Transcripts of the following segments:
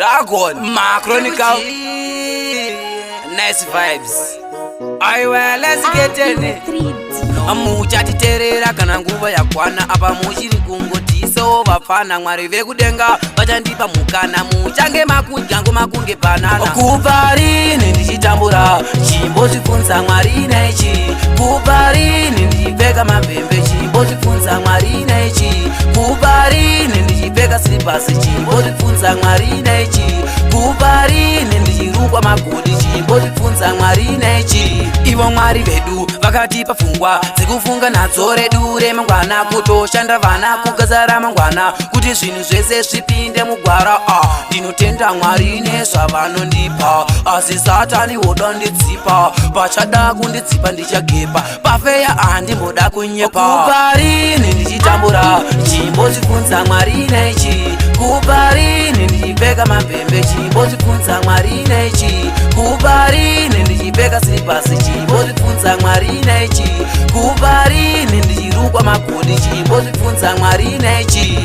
Dragon Macronical Nice vibes. Aiwa, let's get it. Muchatiterera kana nguva yakwana. Apa muchiri kungotisewo vapfana. Mwari vekudenga vachandipa mukana, muchange makudya ngoma kunge banana. Kubva rini ndichitambura? Chimbozvibvunza Mwari naichi. Kubva rini ndichipfeka mabhembe? Chimbozvibvunza Mwari naichi. Kubva rini ndichipfeka slippers? Chimbozvibvunza Mwari naichi. Kubva rini ndichirukwa magodi? Chimbozvibvunza Mwari naichi. Ivo Mwari vedu vakatipa pfungwa dzekufunga nadzo redu remangwana, kutoshanda vana, kugadzara mangwana, kuti zvinhu zvese zvipinde mugwara. Ah, ndinotenda Mwari nezvavanondipa, asi Satani wodondidzipa. Pachada kundidzipa ndichagepa pafeya, handimboda kunyepa. Kubva rini ndichitambura? Chimbozvibvunza Mwari naichi. Kubva rini ndichipfeka mabhembe? Chimbozvibvunza Mwari naichi. Kubva rini ndichipfeka slippers? Chimbozvibvunza Mwari naichi. Kubva rini ndichirukwa magodi? Chimbozvibvunza Mwari naichi.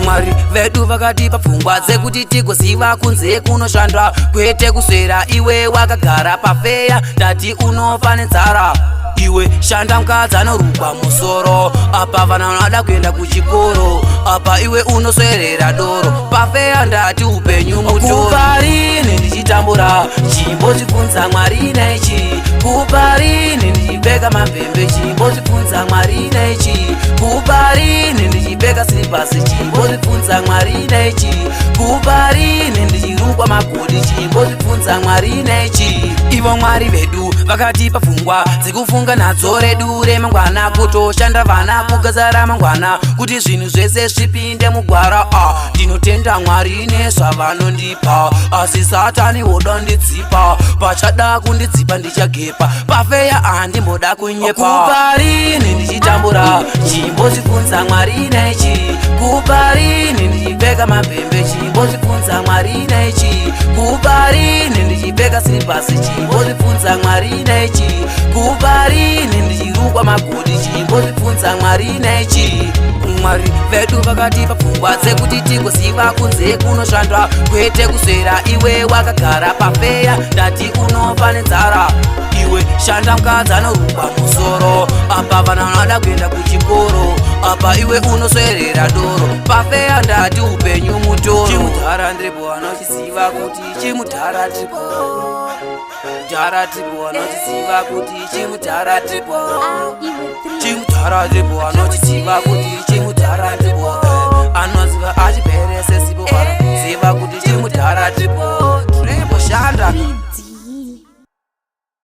Mwari vedu vakatipa pfungwa dzekuti tigoziva kunze kunoshandwa, kwete kuswera iwe wakagara pafeya. Ndati unofa nenzara iwe, shanda. Mukadzi anorukwa musoro apa, vana vanoda kuenda kuchikoro apa, iwe unoswerera doro pafeya. Ndati upenyu mutoro. Kubva rini ndichitambura? Chimbozvibvunza Mwari naichi. Kubva rini ndichipfeka mabhembe? Chimbozvibvunza Mwari naichi. Kubva rini ndichipfeka slippers? Chimbozvibvunza Mwari naichi. Kubva rini ndichirukwa magodi? Chimbozvibvunza Mwari naichi. Ivo Mwari vedu vakatipa pfungwa dzekufunga nadzo redu remangwana, kutoshanda vana, kugadzara mangwana, kuti zvinhu zvese zvipinde mugwara. Ah, ndinotenda Mwari nezvavanondipa, asi Satani wodondidzipa. Pachada kundidzipa ndichagepa pafeya, handimboda kunyepa. Kubva rini ndichitambura? Chimbozvibvunza Mwari naichi. Kubva rini ndichipfeka mabhembe? Chimbozvibvunza Mwari naichi. Kubva rini ndichipfeka slippers? Chimbozvibvunza Mwari naichi. Kubva rini ndichirukwa magodi? Chimbozvibvunza Mwari naichi. Mwari vedu vakatipa pfungwa dzekuti tigoziva kunze kunoshandwa, kwete kuswera iwe wakagara pafeya. Ndati unofa nenzara iwe, shanda. Mukadzi anorukwa musoro apa, vana vanoda kuenda kuchikoro apa, iwe unoswerera doro pafeya. Ndati upenyu mutoro. Chimudhara ndiripo anochiziva kuti chimudhara tiripo, dhara tiripo anochiziva kuti chimudhara tiripo, chimudhara tiripo anochiziva kuti chimudhara tiripo. Anoziva achipere sesipo, anoziva kuti chimudhara tiripo.